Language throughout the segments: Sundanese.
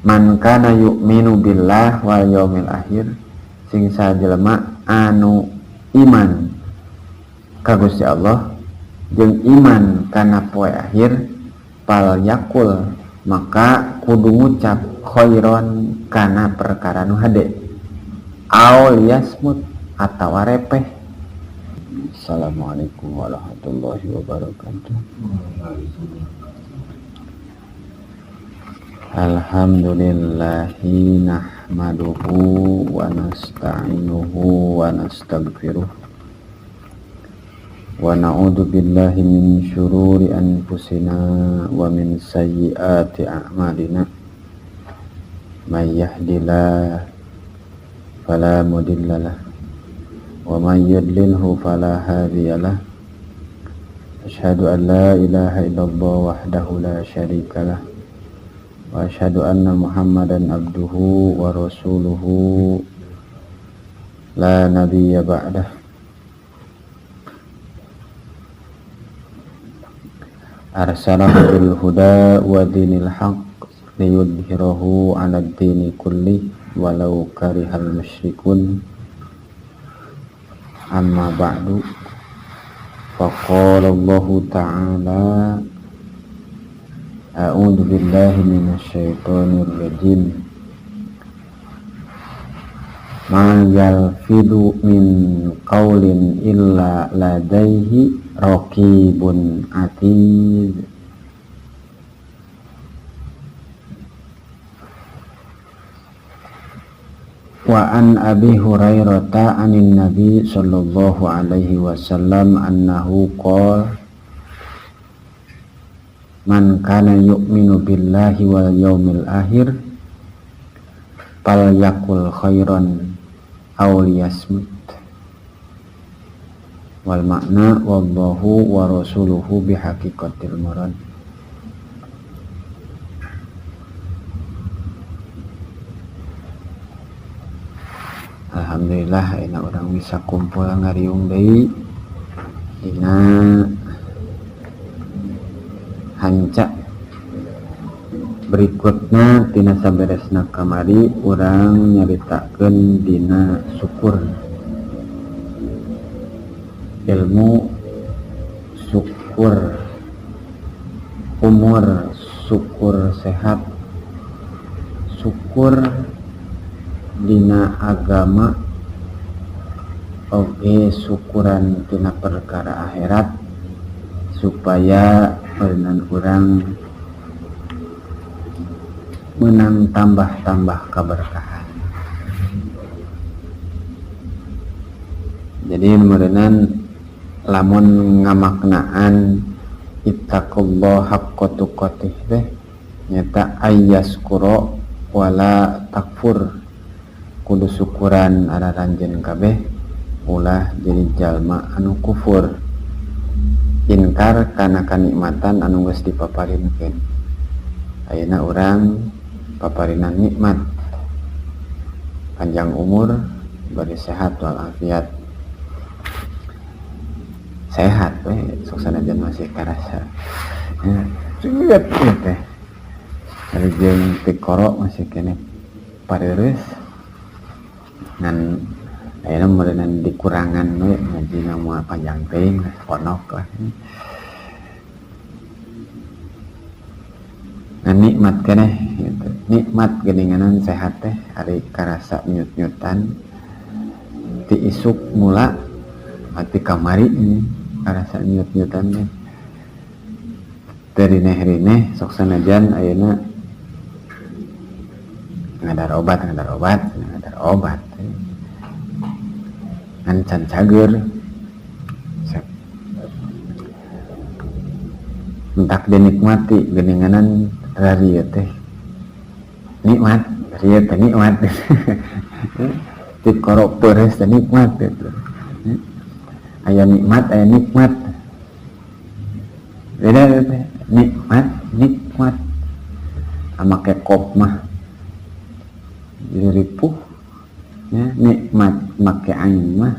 Man kana yu'minu billah wal yaumil akhir, sing sajelema anu iman ka Gusti Allah jeung iman kana poe akhir, fal yakul maka kudu ngucap khairon kana perkara nu hade, aw liyasmut atawa repeh. Assalamualaikum warahmatullahi wabarakatuh. Alhamdulillahi nahmaduhu wa nasta'inuhu wa nastaghfiruh wa na'udzu billahi min syururi anfusina wa min sayyiati a'malina. May yahdihillahu fala mudhillalah wa may yudlilhu fala hadiyalah. Asyhadu an la ilaha illallah wahdahu la syarikalah wa asyhadu anna Muhammadan abduhu wa rasuluhu la nabiyya ba'dah. Arsalahu bil huda wa dinil haqq liyudhhirahu 'ala ad-dini kulli walau karihal musyrikun. Amma ba'du. Faqala Allahu ta'ala, a'udzu billahi minasyaitonir rajim. Ma yalfidu min qaulin illa ladaihi raqibun atid. Wa an Abi Hurairah anin Nabi sallallahu alaihi wasallam annahu qala, man kana yu'minu billahi wal yaumil akhir fal yakul khairan aw liyasmut. Wal makna wallahu wa rasuluhu bihaqiqatil murad. Alhamdulillah enak orang bisa kumpul ngariung deui dina hanca berikutna tina saberesna kamari urang nyaritakeun dina syukur, ilmu syukur, umur syukur, sehat syukur dina agama, oge syukuran tina perkara akhirat supaya meureunan urang menang tambah-tambah keberkahan. Jadi meureunan lamun ngamaknaan ittaqullaha haqqa tuqatih teh nyata ayyaskura wala takfur, kudu syukuran araranjeun kabeh ulah jadi jalma anu kufur, inkar kana kanikmatan anu geus dipaparinkeun. Ayeuna urang paparinan nikmat panjang umur, bari sehat walafiat. Sehat we sok sanajan masih karasa. Ya, cuet teh. Ari jeung tikoro masih keneh pareureus. Ngan ayeuna meureunnan dikurangan we ngajina moal panjang teuing ponok lah. Ngan nikmat keneh gitu. Nikmat geuninganan sehat teh ari karasa nyut-nyutan ti isuk mula ati kamari ini karasa nyut-nyutan teh. Teu rineh-rineh sok sanajan ayeuna ngadar obat, ngadar obat, ngadar obat. Ngan can cager. Entak dinikmati geuninganan rarieu teh nikmat, rieu teh nikmat. Tikoro peureus teh nikmat gitu. Aya nikmat, aya nikmat. Beda teh, nikmat, nikmat. Amake kop mah jadi ripuh. Ya, nikmat make aing mah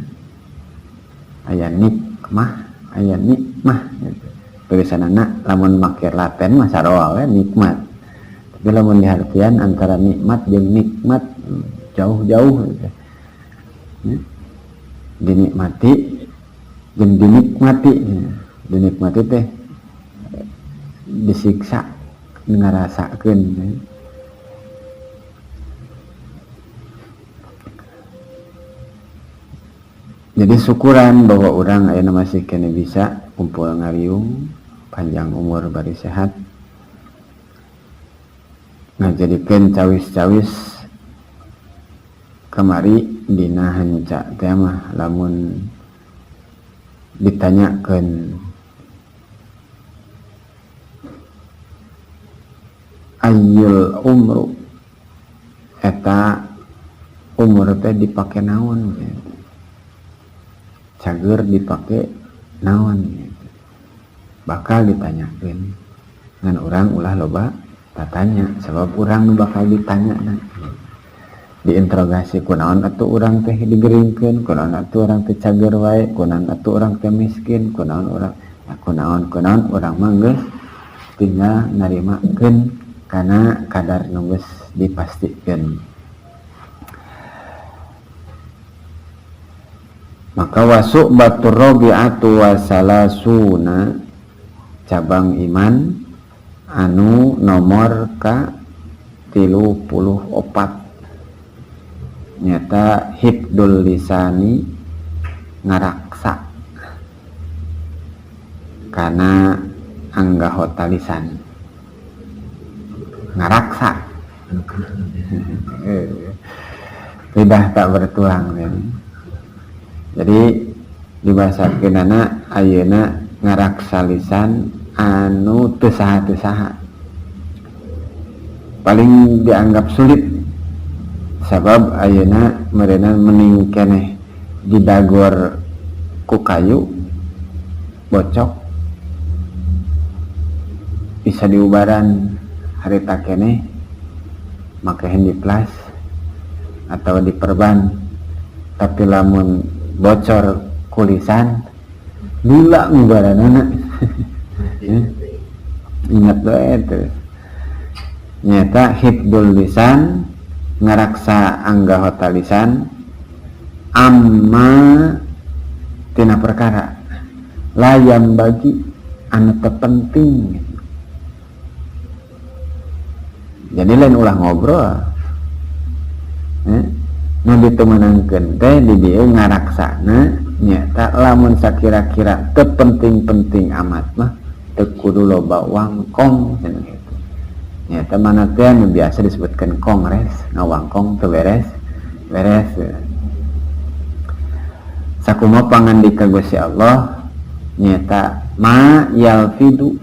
aya nikmah, aya nikmah gitu. Tulisanana lamun make laten mah saroa we nikmat. Bila mun dihartian antara nikmat jeung nikmat jauh-jauh gitu. Ya. Dinikmati jeung dinikmati, ya. Dinikmati teh disiksa ngarasakeun, ya. Jadi syukuran bahwa orang ayeuna masih kene bisa kumpul ngariung, panjang umur bari sehat, ngajadikeun cawis-cawis kamari dina hanca teh mah lamun ditanyakeun ayyul umru, eta umur teh dipake naon gitu. Cager dipake naon gitu. Bakal ditanyakeun ngan urang ulah loba tatanya sebab urang nu bakal ditanya na. Diinterogasi kunaon atuh urang teh digeringkeun, kunaon atuh urang teh cager wae, kunaon atuh urang teh miskin, kunaon urang, nah, kunaon kunaon urang mah geus tinggal narimakeun kana kadar nu geus dipastikeun. Maka wasuk batur robi'atu wasalasuna cabang iman anu nomor ka 34 nyata hibdul lisani ngaraksa kana anggahota lisan ngaraksa lidah tak bertulang kan. Jadi dibahasakeunana ayeuna ngaraksa lisan anu teu saha-teu saha paling dianggap sulit sabab ayeuna meureunan mending keneh didagor ku kayu bocok bisa diubaran harita keneh make handiplas atau diperban, tapi lamun bocor kulisan lila ngubaranana. Ingat bae terus nyata hibdul lisan ngaraksa anggahota lisan amma tina perkara layam bagi anu terpenting. Jadi lain ulah ngobrol, nu ditemenangkeun teh di dieu ngaraksana nyata lamun sakira-kira teu penting-penting amat mah teu kudu loba wangkong cenah kitu. Nyata mana teh anu biasa disebutkeun kongres, ngawangkong teu beres beres. Sakumaha pangandika Gusti Allah nyata ma yalfidu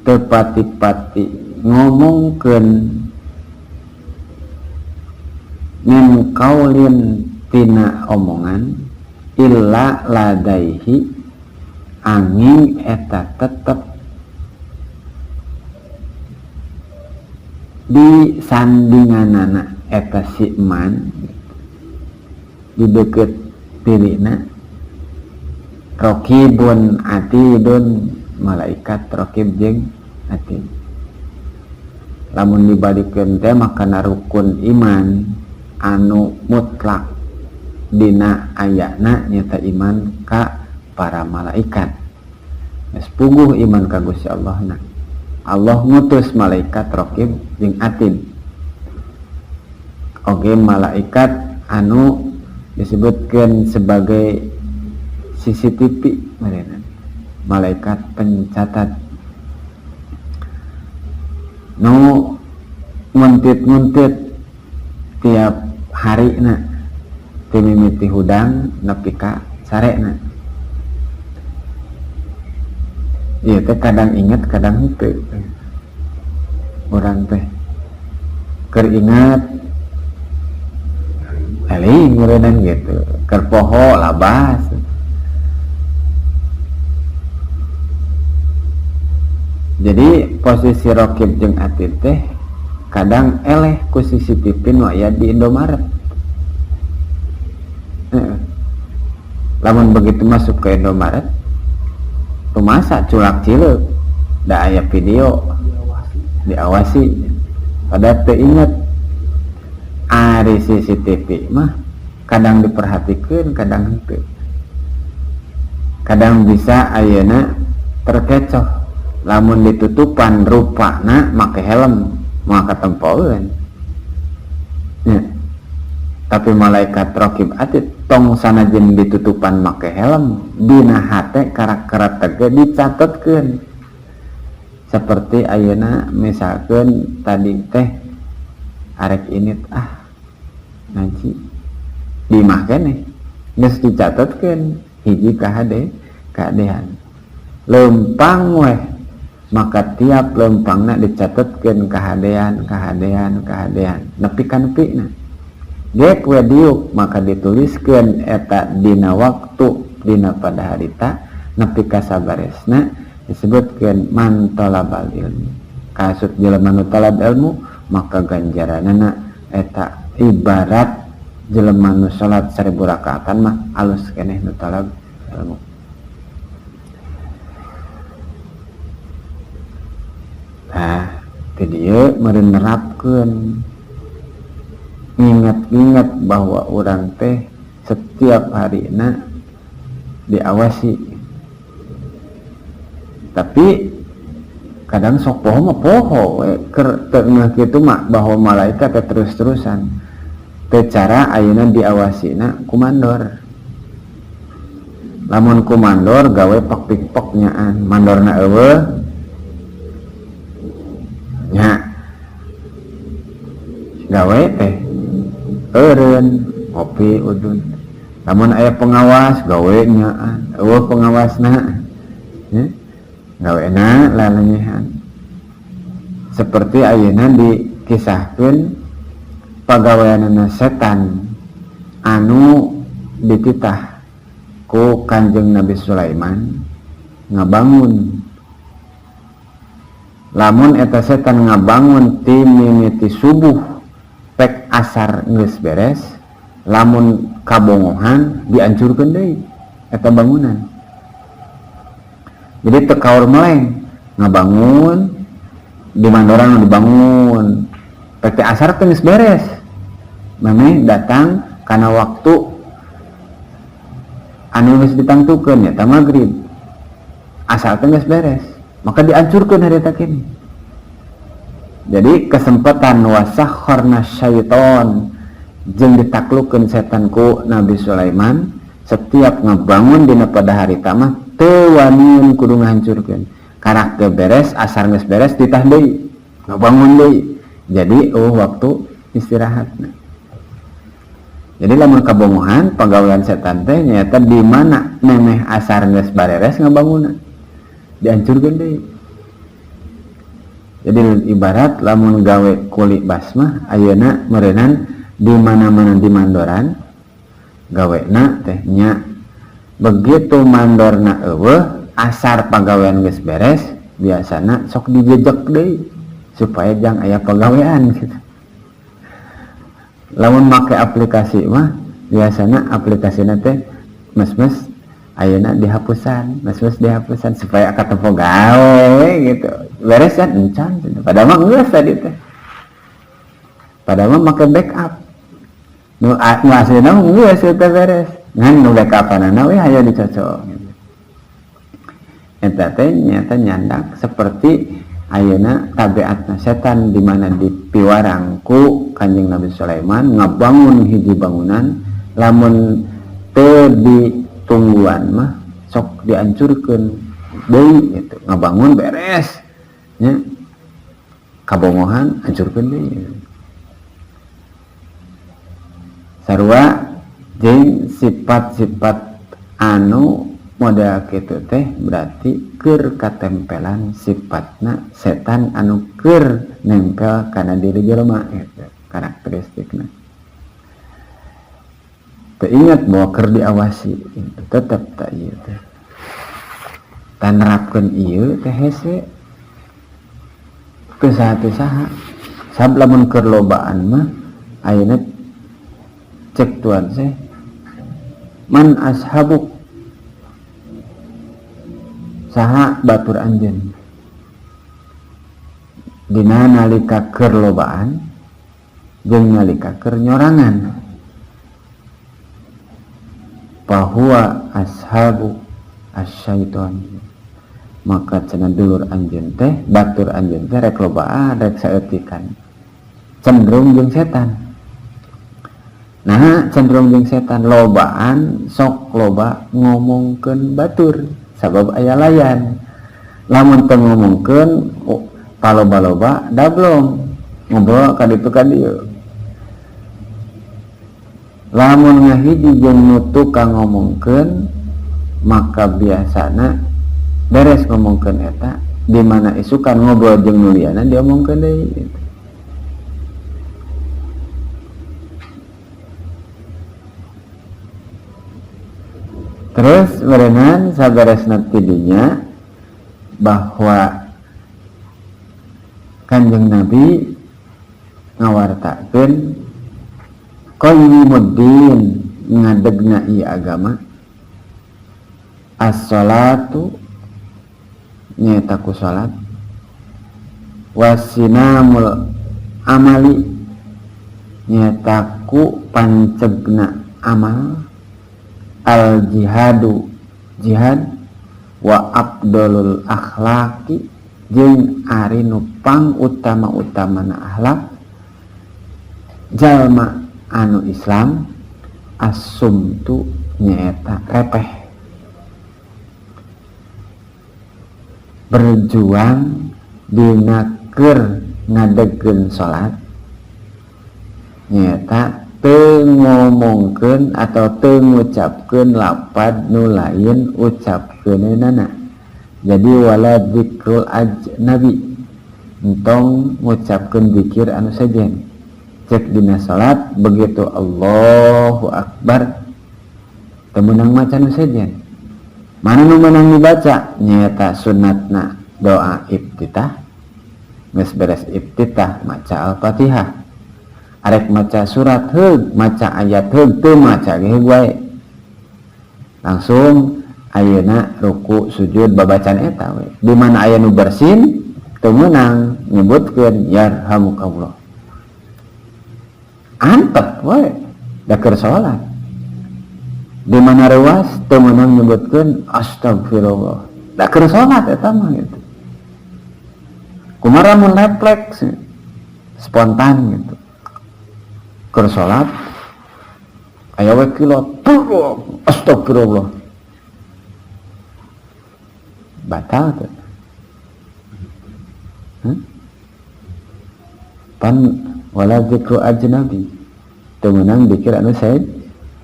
teu pati-pati ngomongkeun min kaulin tina omongan illa ladaihi angin eta tetep di sandinganana eta si man di deket dirina rokibun atidun malaikat rokib jeung atid. Lamun dibalikeun teh makana rukun iman anu mutlak dina ayana nyata iman ka para malaikat. Geus puguh iman ka Gusti Allah na. Allah ngutus malaikat rokib jeung atid. Oge malaikat anu disebutkeun sebagai CCTV meureunna. Malaikat pencatat nu nguntit-nguntit tiap hari na ti mimiti hudang nepi ka sarena. Ieu teh kadang inget kadang henteu. Urang teh keur ingat eling meureunnan gitu, keur poho labas. Jadi posisi rokib jeung atid teh kadang eleh ku CCTV nu aya di Indomaret. Lamun begitu masuk ke Indomaret rumasa culak cileuk da aya video diawasi. Padahal teu inget. Ari CCTV mah kadang diperhatikeun, kadang henteu. Kadang bisa ayeuna terkecoh lamun ditutupan rupana make helm moal katempoeun. Ya. Tapi malaikat raqib atid tong sanajan ditutupan make helm dina hate karak-karak tege dicatetkeun. Seperti ayeuna misalkeun tadi teh arek init ah ngaji di imah keneh geus dicatetkeun hiji kahade kadehan lempang weh, maka tiap lempangna dicatetkeun kahadean kahadean kahadean nepi ka nepina gek we diuk maka dituliskeun eta dina waktu dina pada harita nepi ka sabaresna disebutkeun man talabal ilmi kasut jelema nu talab ilmu maka ganjaranana eta ibarat jelema nu salat 1000 rakaatan mah alus keneh nu talab ilmu. Nah, ti dieu meureun nerapkeun nginget-nginget bahwa urang teh setiap harina diawasi. Tapi kadang sok poho mah poho we keur teu ngeuh kitu mah bahwa malaikat teh terus-terusan. Teu cara ayeuna diawasina ku mandor. Lamun ku mandor gawe pek-pek nyaan, mandorna eueuh nya gawe teh eureun ngopi udun. Lamun aya pengawas gawe nyaan, eueuh pengawasna nya gawena lalenyehan. Seperti ayeuna dikisahkeun pagaweanana setan anu dititah ku Kanjeng Nabi Sulaiman ngabangun. Lamun eta setan ngabangun ti mimiti subuh pek asar geus beres, lamun kabongohan diancurkeun deui eta bangunan. Jadi teu kaur meleng ngabangun di mandoran dibangun pek asar teh geus beres. Memeh datang kana waktu anu geus ditangtukeun nya maghrib. Asar teh geus beres, maka diancurkeun harita kini. Jadi kesempatan wasakharna syaiton jeung ditaklukeun setan ku Nabi Sulaiman setiap ngebangun dina pada hari mah teu waniun kudu ngahancurkeun. Karak ge beres, asar geus beres ditah deui, ngebangun deui. Jadi waktu istirahatna. Jadi lamun kabongohan pagawean setan teh nyaeta di mana memeh asar geus bareres ngabangunna dihancurkeun deui. Jadi ibarat lamun gawe kuli basmah ayeuna meureunan di mana-mana di mandoran gawena teh nya begitu mandorna eueuh asar pagawean geus beres biasana sok dijejek deui supaya jang aya pagawean gitu. Lamun make aplikasi mah biasana aplikasina teh mes-mes ayeuna dihapusan, mes-mes dihapusan supaya katempo gawe gitu. Beres kan encan cenah. Padahal mah geus tadi teh. Padahal mah make backup. Nu aslina mah geus teh beres. Ngan nu backupanana we hayo dicocok gitu. Eta teh nyata nyandak seperti ayeuna tabiatna setan di mana dipiwarang ku Kanjeng Nabi Sulaiman ngabangun hiji bangunan lamun teu ditungguan mah sok dihancurkeun deui gitu. Ngabangun beres nya kabongohan hancurkeun deui. Sarua jeung sifat-sifat anu model kitu teh berarti keur katempelan sifatna setan anu keur nempel kana diri jelema gitu karakteristikna. Teu ingat bahwa keur diawasi gitu, tetep tak ieu teh. Tah nerapkeun ieu teh hese teu saha teu saha. Sab lamun keur lobaan mah ayeuna cek tuan seh man ashabuk saha batur anjeun. Dina nalika keur lobaan jeung nalika keur nyorangan bahwa ashabu asyaiton maka cenah dulur anjeun teh batur anjeun teh rek lobaan rek saeutikan cenderung jeung setan. Nah cenderung jeung setan lobaan sok loba ngomongkeun batur sabab aya layan lamun teu ngomongkeun paloba-loba dablong ngobrol ka ditu ka dieu lamun ngahiji jeung nu tukang ngomongkeun maka biasana beres ngomongkeun eta di mana isukan ngobrol jeung nu liyana diomongkeun deui gitu. Terus meureunan saberesna tidinya bahwa Kanjeng Nabi ngawartakeun qayyimuddin ngadegna ieu agama as-salatu nyaeta ku salat wasinamul amali nyaeta ku pancegna amal al jihadu jihad wa afdalul akhlaqi jeung ari nu pang utama-utamana akhlak jalma anu Islam asumtu nyaeta repeh berjuang dina keur ngadegkeun salat nyaeta teu ngomongkeun atau teu ngucapkeun lapad nu lain ucapkeunana. Jadi wala dzikrul ajnabi entong ngucapkeun zikir anu sejen cek dina salat begitu Allahu akbar teu meunang maca nu sejen mana nu meunang dibaca nyaeta sunatna doa iftitah geus beres iftitah maca Al-Fatihah arek maca surat heug maca ayat heug teu maca ge heug wae langsung ayeuna ruku sujud babacaan eta we di mana aya nu bersin teu meunang nyebutkeun yarhamukallah antep we da keur salat di mana reuas teu meunang nyebutkeun astagfirullah da keur salat eta mah gitu kumaha mun refleks spontan gitu keur salat aya we kilot astagfirullah batal tuh. Pan wala zikru ajnabi teu meunang dikir anu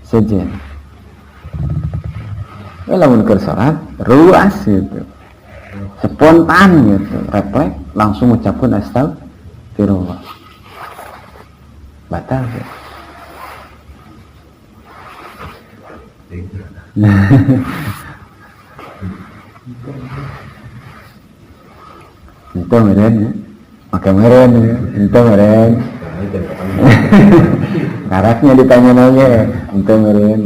sejen. Lamun keur salat ruas gitu spontan gitu refleks langsung ngucapkeun astagfirullah batal tuh. Itu meren ya, pakai meren ya, itu meren. Karaknya ditanya nanya, itu meren.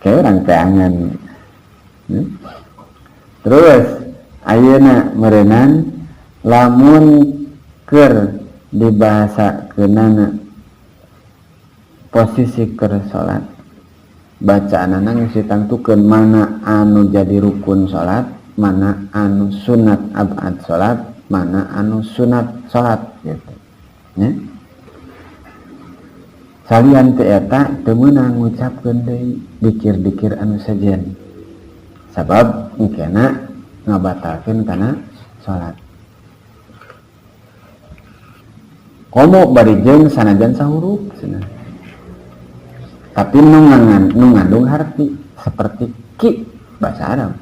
Kayak orang teangan. Terus, ayeuna merenan, lamun keur dibahasa kenana posisi keur salat. Bacaanana geus ditangtukeun mana anu jadi rukun salat, mana anu sunat abad salat, mana anu sunat salat gitu. Ya. Salian teu eta teu meunang ngucapkeun deui dikir-dikir anu sejen. Sabab engkena ngabatalkeun kana salat. Komo bari jeung sanajan sahurup cenah. Tapi nu ngandung harti seperti ki bahasa Arab.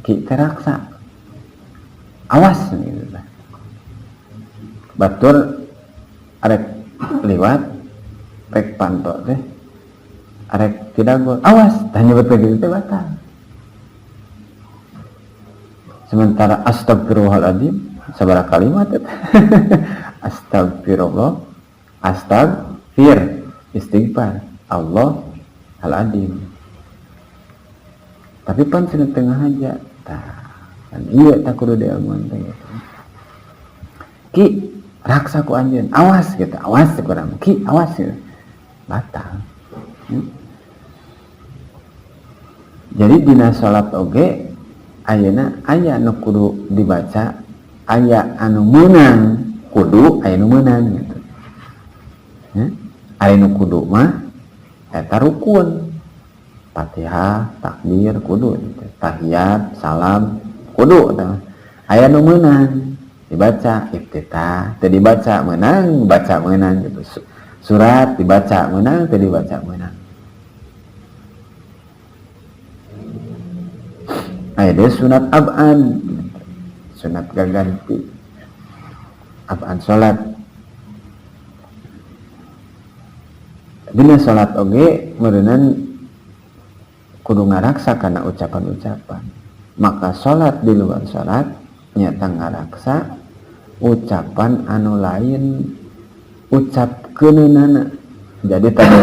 Ki teraksa. Awas gitu lah. Batur arek liwat rek panto teh arek tidak gol. Awas tah nyebut begitu teh batal. Sementara astagfirullahaladzim sabaraha kalimat teh. Astagfirullah, astagfir, istighfar, Allah al-adim. Tapi pan cenah tengah aja. Tah, kan ieu tak kudu diilmuan teh gitu. Ki raksa ku anjeun, awas gitu, awas ku urang, ki awas gitu. Batal. Jadi dina salat oge ayeuna aya nu kudu dibaca, aya anu meunang kudu, aya nu meunang gitu. Aya nu kudu mah eta rukun. Fatihah, takbir kudu gitu. Tahiyat, salam kudu eta. Aya nu meunang dibaca iftitah, teu dibaca meunang, baca meunang gitu. Surat dibaca meunang, teu dibaca meunang. Aya deui sunat ab'an, sunat gaganti ab'an salat. Dina salat oge meureunan kudu ngaraksa kana ucapan-ucapan. Maka salat di luar salat nyata ngaraksa ucapan anu lain ucapkeunana. Jadi tadi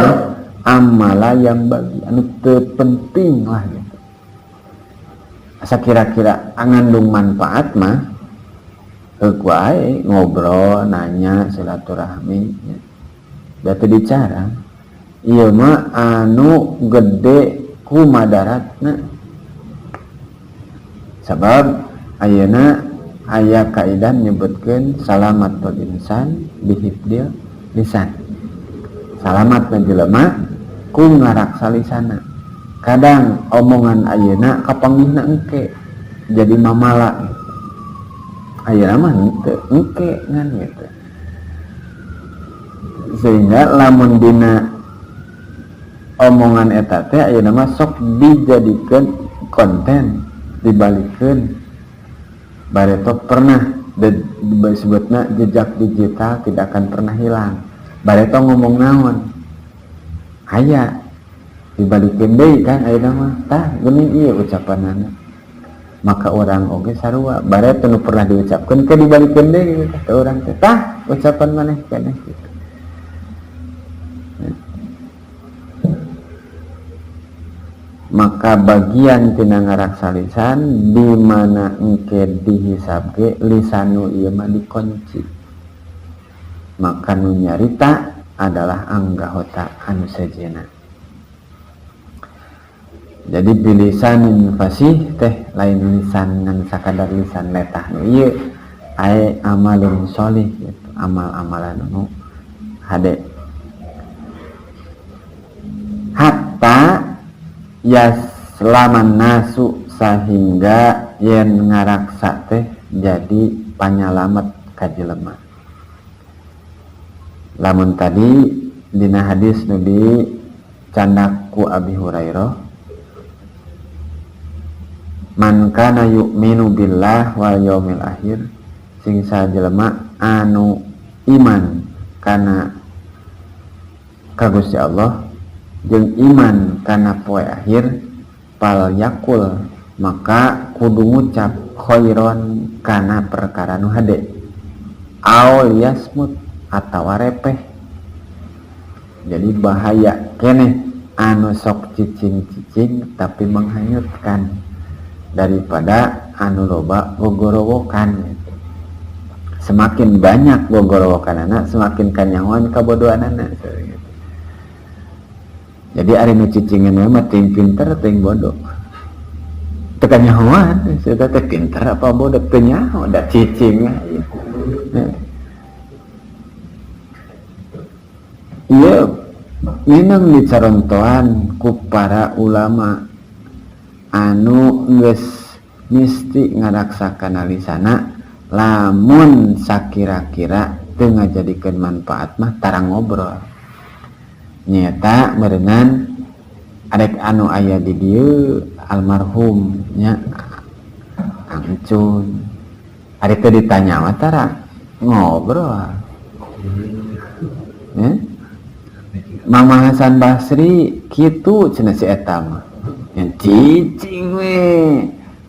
amala yang bagi anu teu penting lah gitu. Asa kira-kira ngandung manfaat mah heuk wae ngobrol, nanya, silaturahmi nya. Da teu bicara. Ieu mah anu gede ku madaratna. Sabab ayeuna aya kaidah nyebutkeun salamatul insan bihifdil lisan. Salamatna jelema ku ngaraksa lisana. Kadang omongan ayeuna kapanggihna engke jadi mamala. Ayeuna mah henteu engke ngan gitu. Sehingga lamun dina omongan eta teh ayeuna mah sok dijadikeun konten, dibalikeun. Bareto pernah disebutna jejak digital tidak akan pernah hilang. Bareto ngomong naon? Aya dibalikeun deui kan ayeuna mah. Tah geuning ieu ucapanana. Maka orang oge sarua, bareto nu pernah diucapkeun ke dibalikeun deui ka urang teh. Tah ucapan maneh keneh gitu. Maka bagian tina ngaraksa lisan di mana engke dihisab ge lisanu ieu mah dikunci. Maka nu nyarita adalah anggahota anu sejenna. Jadi bilisanin fasih teh lain lisan ngan sakadar lisan letah nu ieu ae amalun sholih gitu, amal-amalan nu hade. Hatta yaslaman nasu sehingga yen ngaraksa teh jadi panyalamet ka jelema. Lamun tadi dina hadis nu dicandak ku Abi Hurairah, man kana yu'minu billah wal yaumil akhir, sing sajelema anu iman kana ka Gusti Allah jeung iman kana poe akhir, fal yakul maka kudu ngucap khairon kana perkara nu hade, aw liyasmut atawa repeh. Jadi bahaya keneh anu sok cicing-cicing tapi menghanyutkan daripada anu loba gogorowokan. Semakin banyak gogorowokanana semakin kanyahoan kabodohanana. Jadi ari nu cicingan mah ting pinter ting bodoh. Teu kanyahoan, saya teh pinter apa bodoh teu nyaho da cicing. Ieu memang dicarontoan ku para ulama anu geus misti ngaraksakan lisana, lamun sakira-kira teu ngajadikeun manfaat mah tarang ngobrol. Nyata meureunan arek anu aya di dieu almarhum nya Angcun arek teu ditanya mah tara ngobrol. Ya? Mama Hasan Basri kitu cenah si eta mah. Yang cicing we.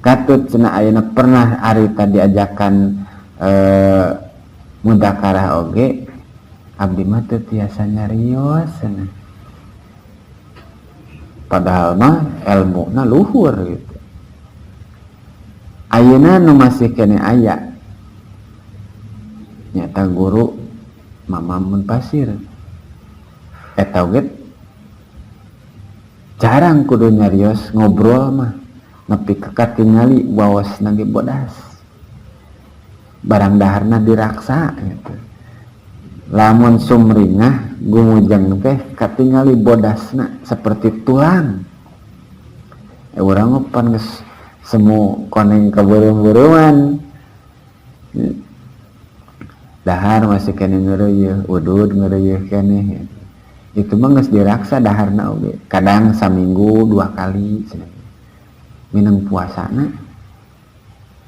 Katut cenah ayeuna pernah ari tadi ajakan mudakarah oge abdi mah teu tiasa nyarios cenah. Padahal mah elmuna luhur gitu. Ayeuna nu masih keneh aya Nyata guru Mama Munpasir eta oge jarang kudu nyarios ngobrol mah nepi ka katingali waosna ge bodas barang daharna diraksa gitu. Lamun sumringah gumujeng teh katingali bodasna seperti tulang. Urang mah pan geus semu koneng kabeureum-beureman. Dahar masih keneh ngeureuyeuh, udud ngeureuyeuh keneh. Itu mah geus diraksa daharna oge. Kadang saminggu 2 kali cenah. Minum puasana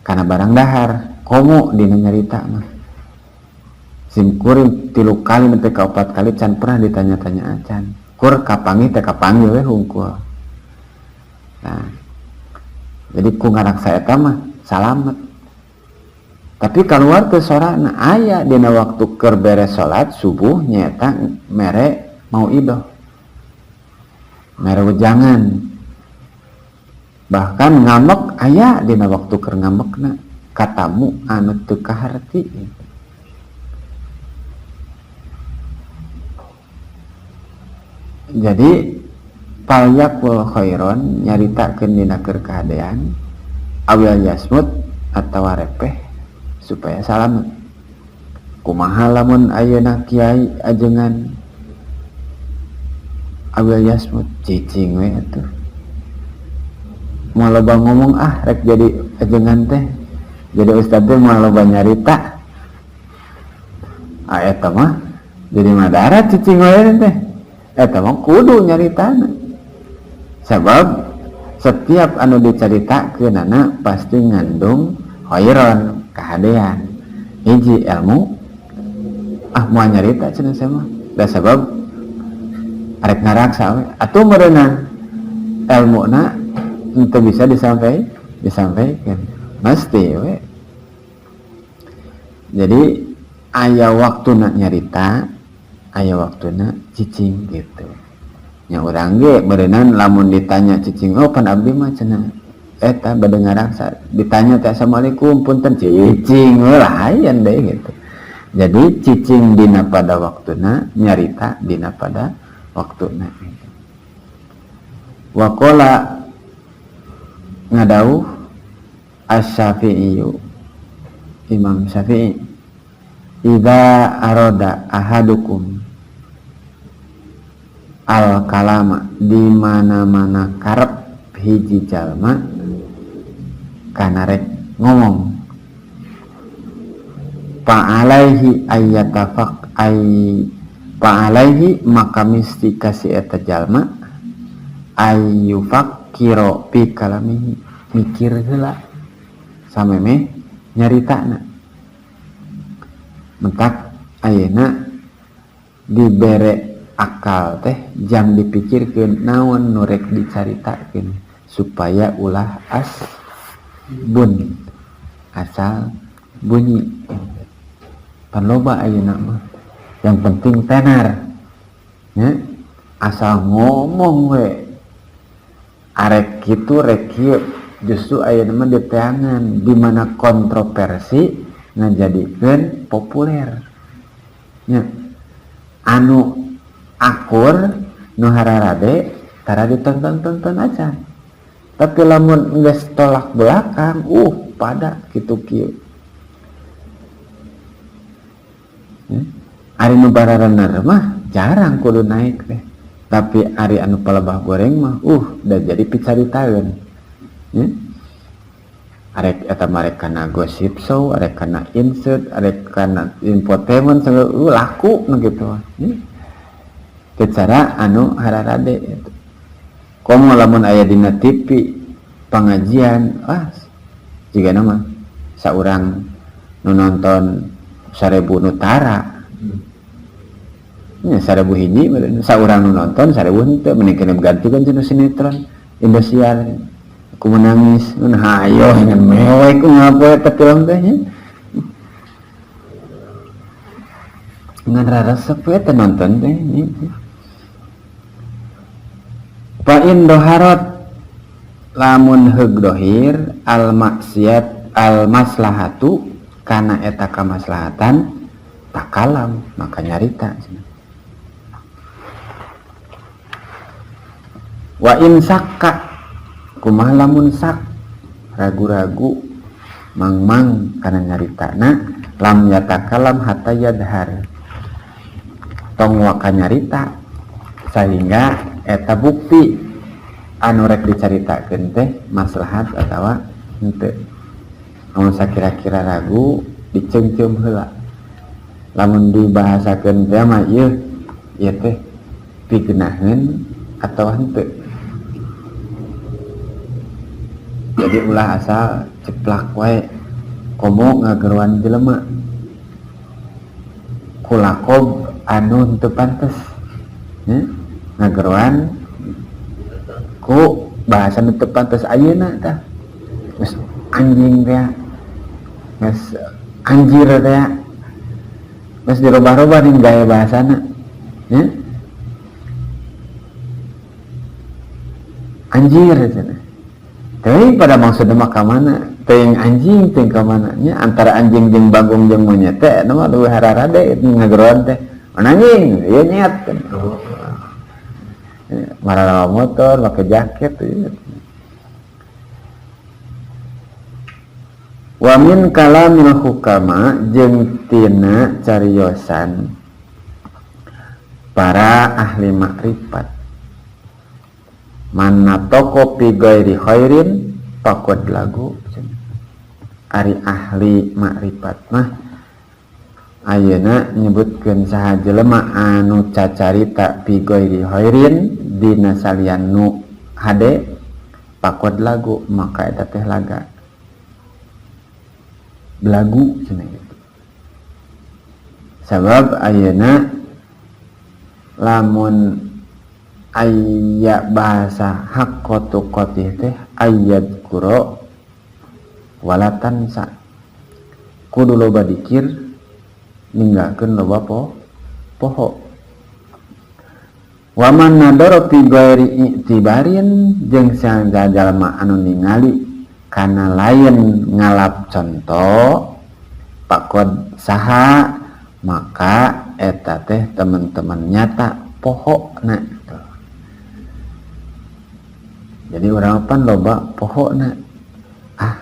kana barang dahar, komo dina nyarita mah. Simkuring 3 kali nepi ka 4 kali can pernah ditanya-tanya acan. Kur kapanggih teh kapanggih we hungkul. Nah, jadi ku ngaraksa eta mah salamet. Tapi keluar ke sorana aya dina waktu keur beres salat subuh nyaeta mere mauidah. Mere wejangan. Bahkan ngambek aya dina waktu keur ngambekna katamu anu teu kaharti. Jadi palyakul khairon nyaritakeun dina keur kahadean awil yasmut atawa repeh supaya salamet. Kumaha lamun ayeuna kiai ajengan awil yasmut cicing we atuh. Moal loba ngomong ah rek jadi ajengan teh. Jadi ustad teh moal loba nyarita. Ah eta mah jadi madarat cicing we teh. Eta mah kudu nyaritana. Sebab setiap anu dicaritakeunana pasti ngandung khairon kahadean. Hiji ilmu ah moal nyarita cenah saya mah. Da sabab arek ngaraksa we atuh meureunana ilmuna teu bisa disampaikan. Mesti we. Jadi aya waktuna nyarita, aya waktuna cicing gitu. Nya urang ge meureunnan lamun ditanya cicing, oh pan abdi mah cenah eta bade ngaraksa. Ditanya teh assalamualaikum punten cicing we lain deui gitu. Jadi cicing dina pada waktuna, nyarita dina pada waktuna. Waqala ngadauh Asy-Syafi'i Imam Syafi'i, idza arada ahadukum al kalama, di mana-mana karep hiji jalma kana rek ngomong, fa alaihi ayyatafaq ay fa alaihi maka misti kasih eta jalma ayyufakkira fi kalamihi, mikir heula samemeh nyaritana. Mentak ayeuna dibere akal teh jam dipikirkeun naon nu rek dicaritakeun supaya ulah as bun asal bunyi. Pan loba ayeuna mah yang penting tenar nya, asal ngomong we arek kitu rek kieu. Justru ayeuna mah diteangan di mana kontroversi ngajadikeun populer nya, anu akur nu hararade tara ditonton-tonton aja. Tapi lamun geus tolak belakang, pada kitu kieu. Ari nu bararener mah jarang kudu naik teh. Tapi ari anu palebah goreng mah udah jadi picaritaeun. Ya. Arek eta mah arek kana gosip show, arek kana insert, arek kana infotainment segala, laku nu kitu mah. Ya. Secara anu hararade itu. Komo lamun aya dina TV pengajian, jigana mah saurang nu nonton 1000 nu tara. Nya 1000 hiji saurang nu nonton 1000 henteu, mending kena ganti kan cenah sinetron Indosiar. Aku menangis, mun hayo ngan mewek ku ngapo eta film teh nya. Ngan raresep we teh nonton teh nya. Fa in doharot lamun heug dohir al maksiat al maslahatu kana eta kamaslahatan Takalam maka nyarita cenah. Wa in sakka kumaha lamun sak ragu-ragu mangmang kana nyaritana lam yatakalam hatta yadhar tong waka nyarita sehingga eta bukti anu rek dicaritakeun teh maslahat atawa henteu. Lamun sakira-kira ragu diceungceum heula. Lamun dibahasakeun teh mah ieu ieu teh pigenaheun atawa henteu. Jadi ulah asal ceplak wae komo ngageroan jelema kulakob anu henteu pantes nya ngageroan ku bahasa nu teu pantes ayeuna tah geus anjing teh geus anjir teh geus dirobah-robah ning gaya bahasana nya anjir cenah. Teuing pada maksudna mah ka mana? Teuing anjing teuing ka mana nya antara anjing jeung bagong jeung monyet teh eta mah leuwih hararade ngageroan teh. Anjing ieu nyet. Marah motor pakai jaket ieu. Wa min kalamil hukama jeung tina cariosan para ahli makrifat. Mana toko fi ghairi khairin faqad lagu. Ari ahli makrifat mah ayeuna nyebutkeun saha jelema anu cacarita fi ghairi khairin dina salian nu hade faqad lagu maka eta teh laga belagu cenah gitu. Sabab ayeuna lamun aya bahasa haqqatu qatih teh ayat kuro walatan sa kudu loba dikir ninggalkeun loba poho. Wa man nadara fi ghairi i'tibarin jeung saha jalma anu ningali kana lain ngalap contoh pakod saha maka eta teh teman-teman nyata pohona. Jadi urang pan loba pohona ah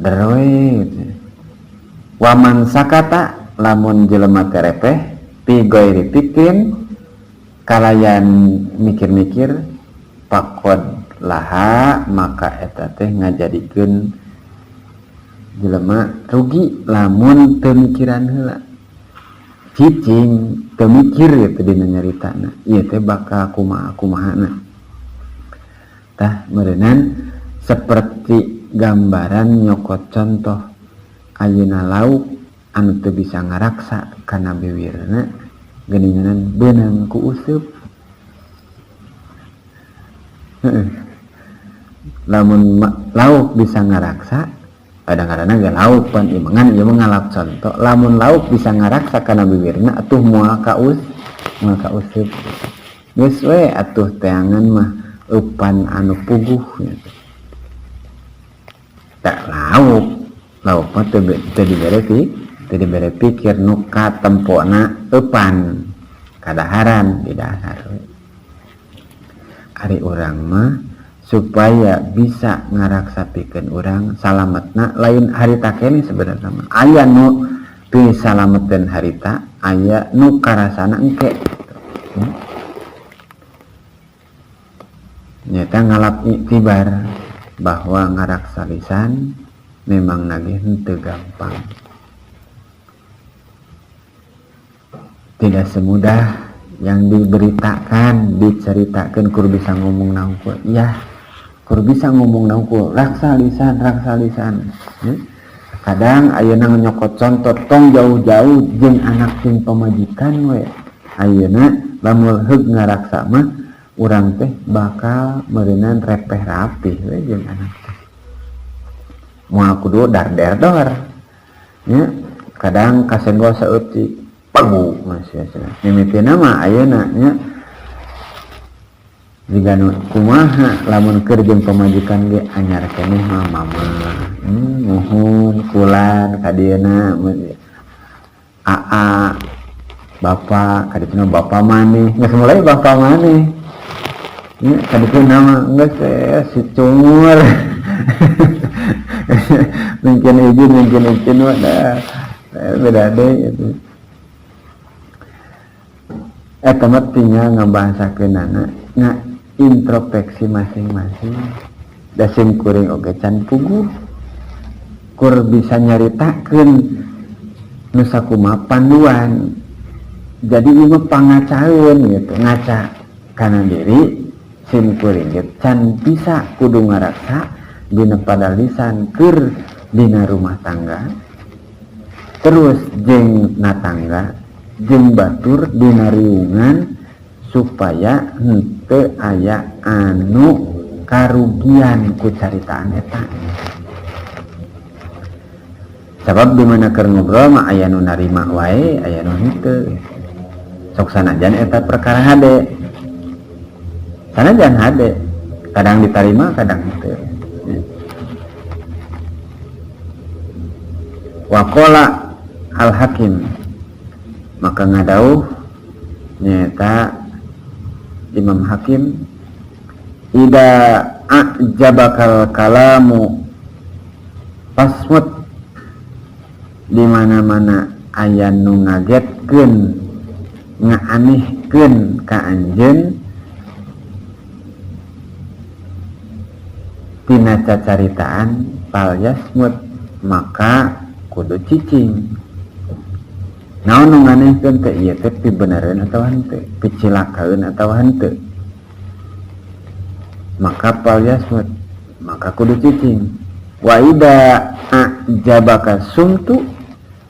deroe gitu. Waman sakata lamun jelema terepeh pi ghairi fikrin kalayan mikir-mikir pakod laha maka eta teh ngajadikeun jelema rugi lamun teu mikiran heula cicing teu mikir gitu dina nyaritana ieu teh bakal kumaha kumahana. Tah meureunan seperti gambaran nyokot contoh ayeuna lauk anu teu bisa ngaraksa kana biwirna geuningan beunang ku useup. Heeh. Lamun lauk bisa ngaraksa kadang-kadang ge lauk pan imangan ieu mah ngalap contoh lamun lauk bisa ngaraksa kana biwirna atuh moal ka moal ka useup. Geus we atuh teangan mah eupan anu puguh gitu. Tak lauk, lauk mah teu dibere teu dibere pikir nu katempona eupan kadaharan di dahar. Ari urang mah supaya bisa ngaraksa pikeun urang salametna lain harita keneh sebenarnya mah. Aya nu pisalameteun harita, aya nu karasana engke. Nyata ngalap iktibar bahwa ngaraksa lisan memang nagih henteu gampang. Tidak semudah yang diberitakan, diceritakan kur bisa ngomong naungkul. Iya, kur bisa ngomong naungkul, raksa lisan, raksa lisan. Ya. Kadang ayeuna nyokot contoh tong jauh-jauh jeung anak jeung pamajikan we. Ayeuna lamun heug ngaraksa mah urang teh bakal meureunan repeh rapih we jeung anak teh. Moal kudu dar-der-dor. Ya, kadang kasenggol saeutik pagu masih cenah. Mimitina mah ayeuna nya jiga nu kumaha lamun keur jeung pamajikan ge anyar keneh mah mama. Muhun kulan ka dieuna aa Bapak kadituna bapak maneh geus mulai bapak maneh nya kadituna mah geus si cungur mungkin izin mah dah beda deui gitu. Eta mah tinggal ngabahasakeunana nga introspeksi masing-masing da sim kuring oge can puguh kur bisa nyaritakeun nu sakumaha panduan. Jadi ieu mah pangacaeun gitu, ngaca kana diri sim kuring ge can bisa kudu ngaraksa dina padalisan keur dina rumah tangga terus jeung natangga jeung batur dina riungan supaya henteu aya anu karugian ku caritaan eta. Sabab di mana keur ngobrol mah aya nu narima wae, aya nu henteu. Sok sanajan eta perkara hade. Sanajan hade, kadang ditarima kadang henteu. Waqala al-Hakim, maka ngadauh nyaeta Imam Hakim, ida a'jabakal kalamu fasmut, di mana-mana aya nu ngagetkeun ngaanehkeun ka anjeun tina cacaritaan falyasmut, maka kudu cicing. Naon nu nganehkeun teh ieu teh pibenereun atawa henteu, picilakaeun atawa henteu, maka falyasmut, maka kudu cicing. Wa ida a'jabaka sumtu,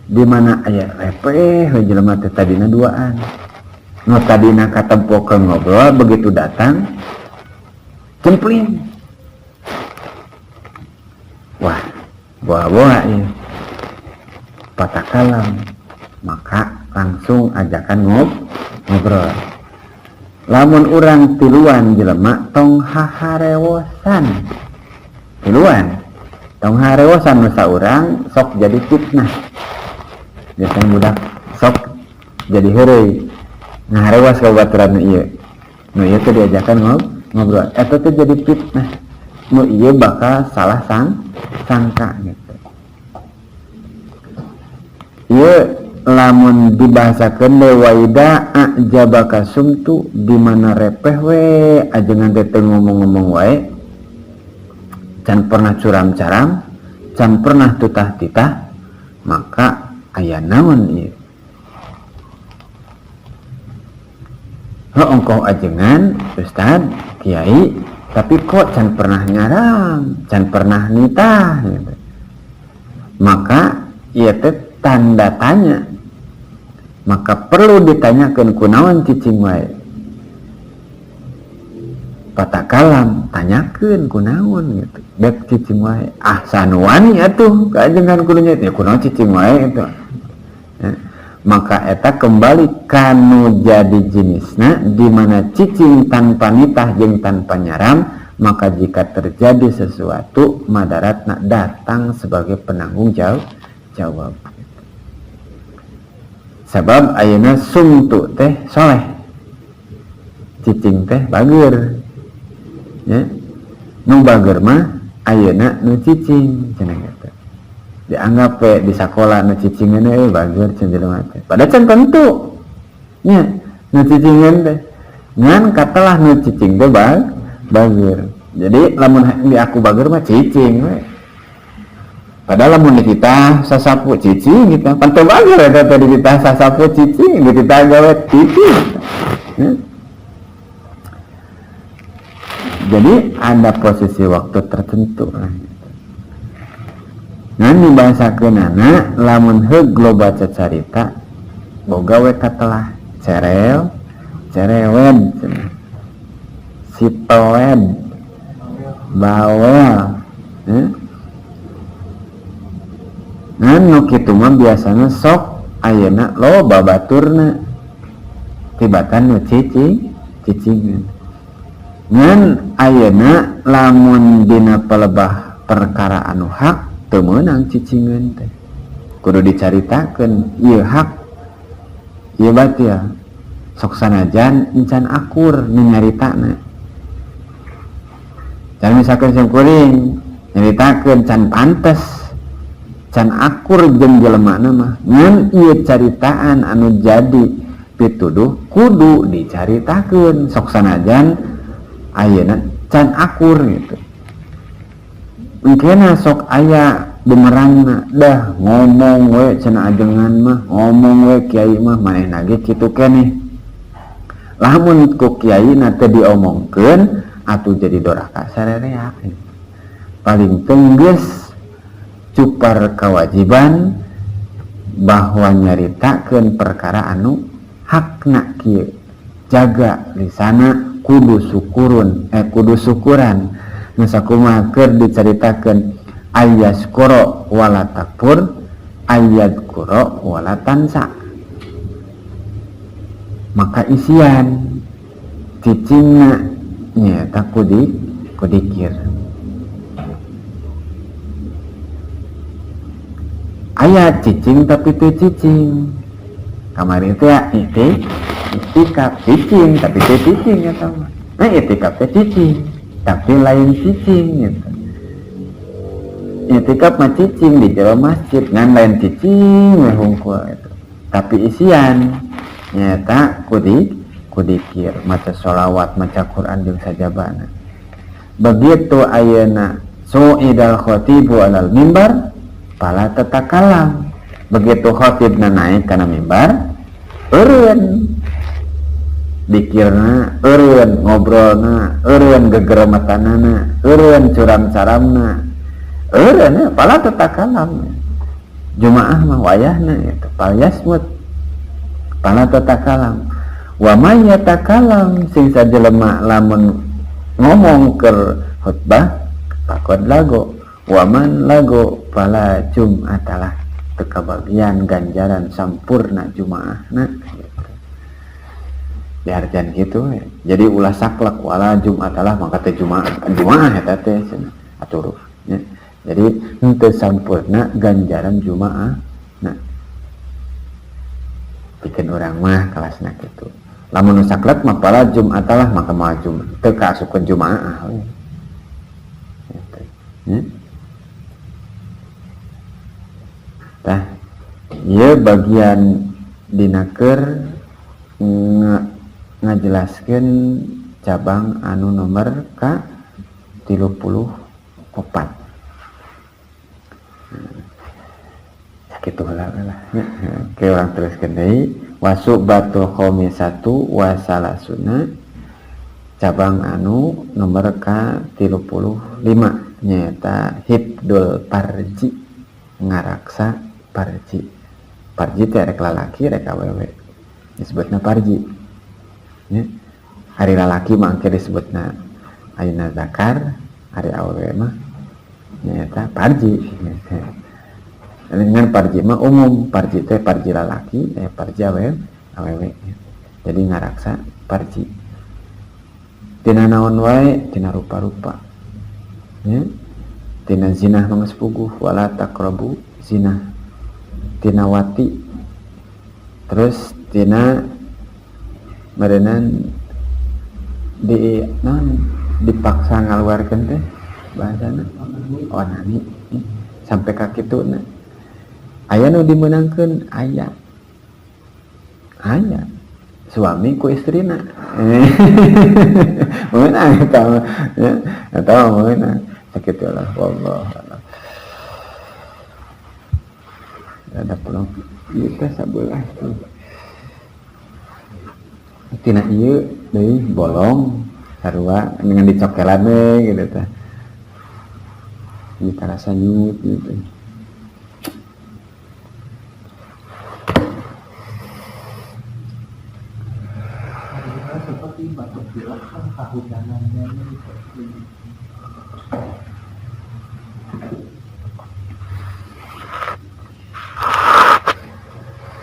di mana aya repeh we jelema teh tadina duaan, nu tadina katempokeun ngobrol begitu datang cempling, wah boa-boa ieu patakalam, maka langsung ajakan ngobrol. Lamun urang tiluan jelema tong haharewosan, tiluan tong haharewosan masa urang sok jadi fitnah. Biasanya budak sok jadi heureuy ngaharewas ka baturan nu ieu, nu ieu teh diajakan ngobrol, eta teh jadi fitnah, nu ieu bakal salah sangka gitu. Ieu lamun dibahasakeun deui waida a'jabaka sumtu, di mana repeh we ajengan teh teu ngomong-ngomong wae, can pernah curam-caram, can pernah tutah-titah, maka aya naon ieu? Heuh ongkoh ajengan ustad kiai tapi kok can pernah nyaram, can pernah nitah gitu. Maka ieu teh tanda tanya, maka perlu ditanyakan kunaon cicing wae. Patakalam tanyakeun kunaon gitu, bek cicing wae, ah sanuani atuh kajengan kudunya ya kunaon cicing wae itu ya. Maka eta kembali kanu jadi jenisna di mana cicing tanpa nitah jeung tanpa nyaram, maka jika terjadi sesuatu madaratna datang sebagai penanggung jawab. Sebab ayeuna sumtu teh soleh, cicing teh bager ya, nu bager mah ayeuna nu cicing cenah gitu. Dianggap we di sakola nu cicingeun we bager cenah jelema teh, padahal can tentu nya nu cicingeun teh, ngan katelah nu cicing teh bager. Jadi lamun di aku bager mah cicing we, padahal lamun di kita sasapu cicing gitu, pantau bager eta teh di kita sasapu cicing, di kita gawe cicing ya. Jadi ada posisi waktu tertentu lah. Ngan dibahasakeunana lamun heug loba cacarita boga we katelah cerel cerewed cenah, sitoed bawel ya. Ngan nu kitu mah biasana sok ayeuna loba baturna tibatan nu cicingeun. Ngan ayeuna lamun dina pelebah perkara anu hak teu meunang cicingeun teh, kudu dicaritakeun ieu hak Ieu batil. Sok sanajan encan akur nu nyaritana. Can misalkan sim kuring nyaritakeun can pantes, can akur jeung jelemana mah, ngan ieu caritaan anu jadi pituduh kudu dicaritakeun sok sanajan ayeuna can akur gitu. Engkena sok aya bumerangna, dah ngomong we cenah ajengan mah, ngomong we kiai mah manehna ge kitu keneh. Lamun ku kiai na teu diomongkeun atuh jadi doraka sarereak. Paling tenggeus cupar kewajiban bahwa nyaritakeun perkara anu hakna kieu. Jaga lisana kudu syukurun, kudu syukuran. Nu sakumaha keur dicaritakeun ayaskoro wala takfur, ayadkuro wala tansa. Maka isian cicingna nyaeta kudikir. Aya cicing tapi teu cicing. Kamari teh ya itikaf cicing tapi teu cicing eta mah. Nah itikaf teh cicing tapi lain cicing gitu. Itikaf mah cicing di jero masjid ngan lain cicing we hungkul gitu. Tapi isian nyaeta kudikir, maca sholawat, maca Quran jeung sajabana. Begitu ayeuna su'idal khatibu alal mimbar fala tatakalam. Begitu khatibna naik kana mimbar, eureun dikirna, eureun ngobrolna, eureun gegeremetanana, eureun curam-caramna, eureun fala tatakalam. Jumaah mah wayahna eta falyasmut fala tatakalam. Wa may yatakalam sing sajelema lamun ngomong keur khutbah pakod lago, wa man lago fala jum'atalah, teu kabagian ganjaran sampurna jumaahna gitu. Diartian gitu ya. Jadi ulah saklek wala jum'atalah maka teh jumaah, jumaah eta teh cenah atuh ya. Jadi henteu sampurna ganjaran jumaah. Nah, bikin urang mah kelasna kitu. Lamun nu saklek mah fala jum'atalah maka moal jumaah teu kaasupkeun jumaah we. Gitu. Ya. Tah, ieu bagian dina keur ngajelaskeun cabang anu nomor ka 34. Sakitu heula lah nya. Oke, urang teruskeun deui. Wasubatu khamisatu wasalasuna cabang anu nomor ka 35 nyaeta hibdul parji, ngaraksa parji. Parji teh rek lalaki rek awewe disebutna parji nya. Hari lalaki mah engke disebutna ayeuna zakar, hari awewe mah nyaeta parji. Dengan parji mah umum, parji teh parji lalaki, parji awewe. Jadi ngaraksa parji. Tina naon wae, tina rupa-rupa. Ya. Tina zinah mah geus puguh, wala taqrabu zinah. Tina wati. Terus tina meureunan di naon dipaksa ngaluarkeun teh bahasana onani sampai ka kituna. Aya nu dimeunangkeun, aya. Aya suami ku istrina. Meunang eta mah, ya. Eta mah meunang. Sakitu lah, wallahu a'lam. Ada pulang ieu teh sabelah tuh. Tina ieu deui bolong sarua dengan dicokelan we gitu teh. Ieu karasa nyut gitu. Seperti batuk pilek kan kahujanannya ini seperti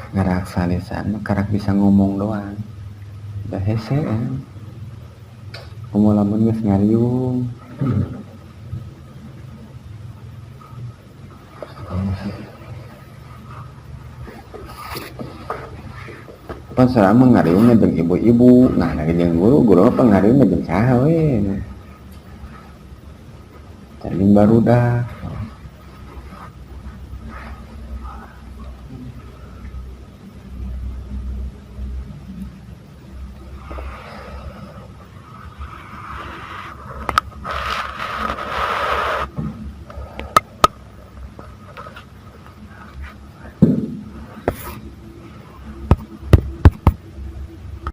ngeraksa lisan mah karak bisa ngomong doang. Udah hese ya. Ngomong lamun geus ngariung. Pan selama ngariung jeung ibu-ibu, nah jeung guru, guru mah ngariung jeung saha we. Cari barudak.